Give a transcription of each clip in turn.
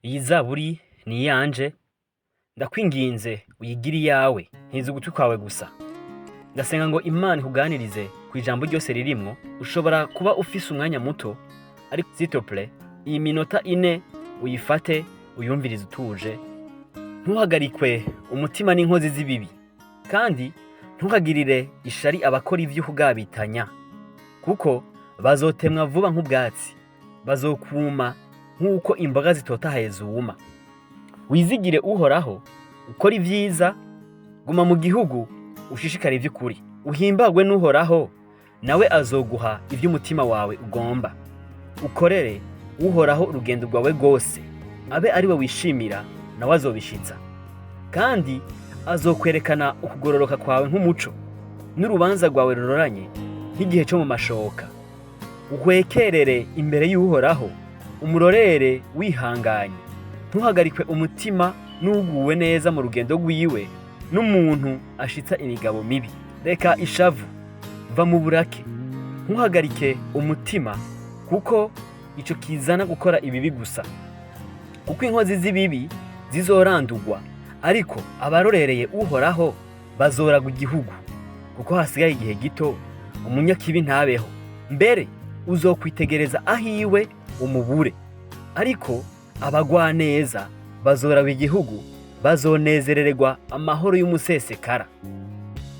Iyi zaburi ni iyanje, ndakwinginze uyigire iyawe, ntiza ugutwi kwawe gusa. Ndasenga ngo Imana ikuganirize ku ijambo ryose ririmwo. Ushobora kuba ufise umwanya muto, ariko s'il te plaît, iyi minota 4 uyifate uyumvirize utuje. Ntuhagarikwe umutima n'inkozi z'ibibi, kandi ntukagirire ishari abakora ivy'ukugabitanya, kuko bazotemwa vuba nk'ubwatsi, bazokuma nk'uko imboga zitotahaye zuma. Wizigire Uhoraho, ukore ivyiza, guma mu gihugu ushishikare ivy'ukuri. Uhimbagwe n'Uhoraho, nawe azoguha ivy'umutima wawe ugomba. Ukorere Uhoraho urugendo rwawe rwose, abe ari we wishimira, nawe azobishitsa. Kandi azokwerekana ukugororoka kwawe nk'umuco, n'urubanza rwawe ruroranye nk'igihe co mu mashoka. Uhwekerere imbere y'Uhoraho, umurorere wihanganye. Ntuhagarikwe umutima n'uguwe neza mu rugendo rwiwe, n'umuntu ashitsa imigabo mibi. Reka ishavu, va mu burake, ntuhagarike umutima, kuko ico kizana gukora ibibi gusa. Kuko inkozi z'ibibi zizorandurwa, ariko abarorereye Uhoraho bazoragwa igihugu. Kuko hasigaye igihe gito umunyakibi ntabeho, mbere uzokwitegereza ahiwe umubure. Ariko abagwaneza bazoragwa igihugu, bazonezerererwa amahoro y'umusesekara.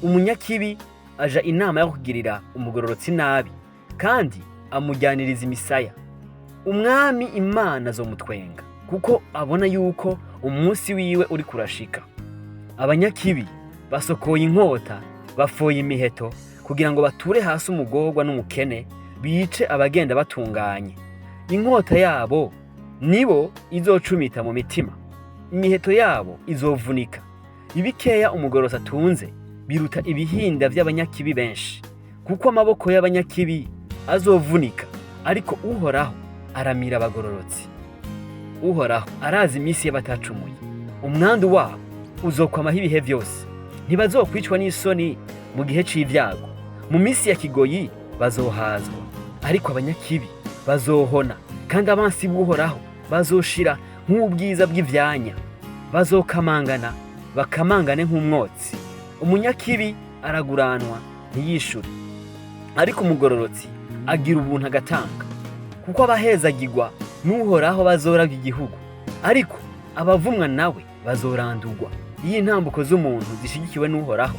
Umunyakibi aja inama yo kugirira umugororotsi nabi, kandi amujyaniriza imisaya. Umwami Imana azomutwenga, kuko abona yuko umunsi wiwe uri kurashika. Abanyakibi basokoye inkota, bafoye imiheto, kugira ngo bature hasi umugorwa n'umukene, bice abagenda batunganye. Inkota yabo nibo izocumita mu mitima, imiheto yabo izovunika. Ibikeya umugororotsi atunze biruta ibihinda vy'abanyakibi benshi, kuko amaboko y'abanyakibi azovunika, ariko Uhoraho aramira abagororotsi. Uhoraho arazi iminsi y'abatacumuye, umwandu wabo uzokwamaho ibihe vyose. Ntibazokwicwa n'isoni mu gihe c'ivyago, mu minsi ya kigoyi bazohazwa. Ariko abanyakibi bazohona, kandi abansi b'Uhoraho bazoshira nk'ubwiza bw'ivyanya. Bazokamangana bakamangane nk'umwotsi. Umunyakibi araguranwa ntiyishure, ariko umugororotsi agira ubuntu agatanga. Kuko abahezagirwa n'Uhoraho bazoragwa igihugu, ariko abavumwa nawe bazorandurwa. Iyo intambuko z'umuntu zishigikiwe n'Uhoraho,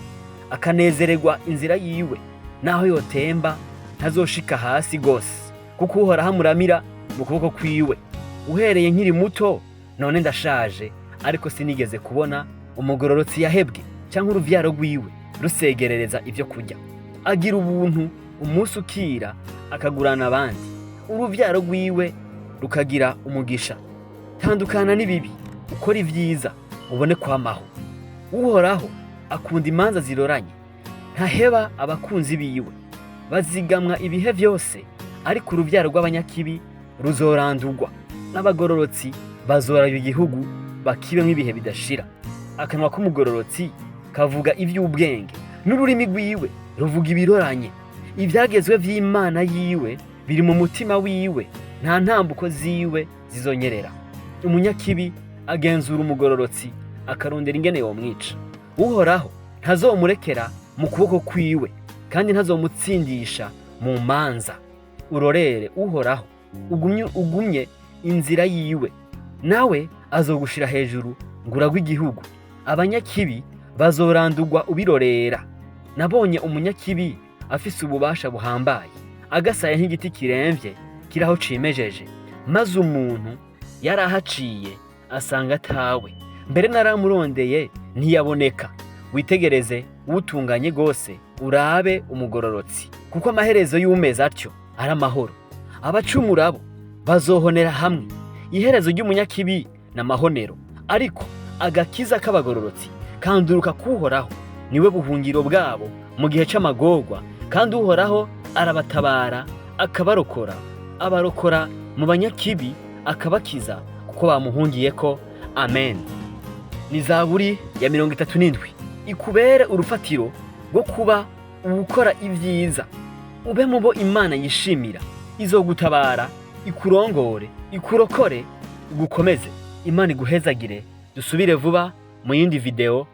akanezererwa inzira yiwe, naho yotemba ntazoshika hasi gose, kuko Uhoraho amuramira mu kuboko kwiwe. Uhereye nkiri muto none ndashaje, ariko sinigeze kubona umugororotsi yahebwe, canke uruvyaro rwiwe rusegerereza ivyo kurya. Agira ubuntu umunsi ukira, akagurana abandi, uruvyaro rwiwe rukagira umugisha. Tandukana n'ibibi, ukora ivyiza, ubone kwamaho. Uhoraho akunda imanza ziroranye, ntaheba abakunzi biwe. Bazigamwa ibihe vyose, ariko uruvyaro rw'abanyakibi ruzorandurwa. N'abagororotsi bazoraba igihugu, bakibemwo ibihe bidashira. Akanwa k'umugororotsi kavuga ivy'ubwenge, n'ururimi rwiwe ruvuga ibiroranye. Ivyagezwe vy'Imana yiwe biri mu mutima wiwe, nta ntambuko ziwe zizonyerera. Umunyakibi agenzura umugororotsi, akarondera ingene yomwica. Uhoraho ntazomurekera mu kuboko kwiwe, kandi ntazomutsindisha mu manza. Urorere Uhoraho, ugumye inzira yiwe, nawe azogushira hejuru ngo uragwe igihugu. Abanyakibi bazorandurwa ubirorera. Nabonye umunyakibi afise ububasha buhambaye, agasaye nk'igiti kiremvye kiraho cimejeje, maze umuntu yarahaciye asanga atawe, mbere naramurondeye ntiyaboneka. Witegereze utunganye gose, urabe umugororotsi, kuko amaherezo y'umeze atyo ari amahoro. Abacumura bo bazohonera hamwe. Iherezo ry'umunyakibi ni amahonero, ariko agakiza k'abagororotsi kanduruka k'Uhoraho. Niwe buhungiro bwabo mu gihe c'amagorwa, kandi Uhoraho arabatabara akabarokora, abarokora mu banyakibi akabakiza, kuko bamuhungiyeko. Amen. Ni zaburi ya 37. Ikubere urufatiro rwo kuba uwukora ivyiza, ube mu bo Imana yishimira. Izogutabara, ikurongore, ikurokore, igukomeze. Imana iguhezagire. Dusubire vuba mu yindi video.